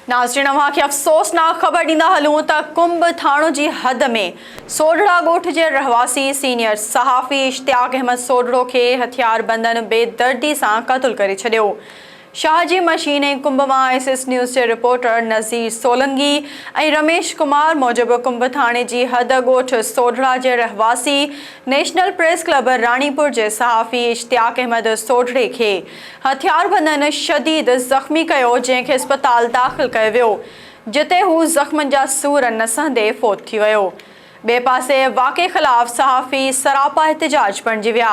ناظرين اوهان کي افسوسناڪ خبر ڏيندا هلون ته ڪنب ٿاڻو جي حد ۾ سوڍڙا ڳوٺ جي رهواسي سينيئر صحافي اشتياق احمد سوڍڙو کي هٿياربندن بي دردي سان قتل ڪري ڇڏيو. شاهه جي مشين ۽ ڪنب مان ايس ايس نيوز جي رپورٽر نذير سولنگي ۽ رميش ڪمار موجب ڪنب ٿاڻي جي حد ڳوٺ سوڍڙا جي رهواسي نيشنل پريس ڪلب راڻيپور جي صحافي اشتياق احمد سوڍڙي کي هٿياربندن شديد زخمي ڪيو جنهن کي اسپتال داخل ڪيو ويو جتي هو زخمن جا سور نه سهندي فوت ٿي ويو. ٻئي پاسي واقعي خلاف صحافي سراپا احتجاج بڻجي ويا.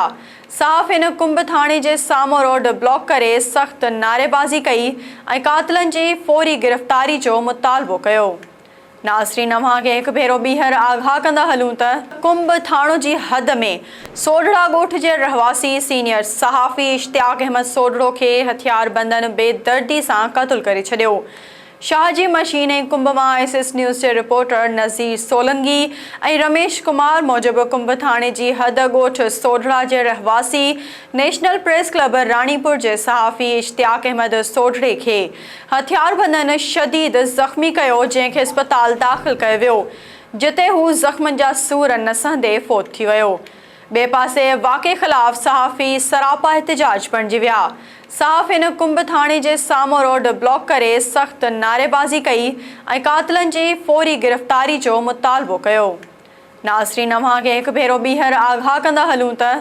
صحافين ڪنب ٿاڻي جي سامهون روڊ بلاڪ ڪري سخت نعريبازي ڪئي ۽ قاتلن جي فوري گرفتاري جو مطالبو ڪيو. ناظرين اوهان کي هڪ ڀيرو ٻيهر آگاهه ڪندا هلون ته ڪنب ٿاڻو جي حد ۾ سوڍڙا ڳوٺ جي رهواسي سينيئر صحافي اشتياق احمد سوڍڙو کي هٿياربندن بي دردي سان قتل ڪري ڇڏيو. شاهه جي مشين ۽ ڪنب مان ايس ايس نيوز جي رپورٽر نذير سولنگي ۽ رميش ڪمار موجب ڪنب ٿاڻي جي حد ڳوٺ سوڍڙا جي رهواسي نيشنل پريس ڪلب راڻيپور جي صحافي اشتياق احمد سوڍڙي کي هٿياربندن شديد زخمي ڪيو جنهن کي اسپتال داخل ڪيو ويو جتي هو زخمن جا سور نه سهندي فوت ٿي ويو. ٻئي پاسي واقعي خلاف صحافي سراپا احتجاج بڻجي ويا. صحافين ڪنب ٿاڻي جي سامهون روڊ بلاڪ ڪري سخت نعريبازي ڪئي ۽ قاتلن جي فوري گرفتاري جو مطالبو ڪيو. ناظرين اوهان کي هڪ ڀيرو ٻيهر آگاهه ڪندا هلون ته.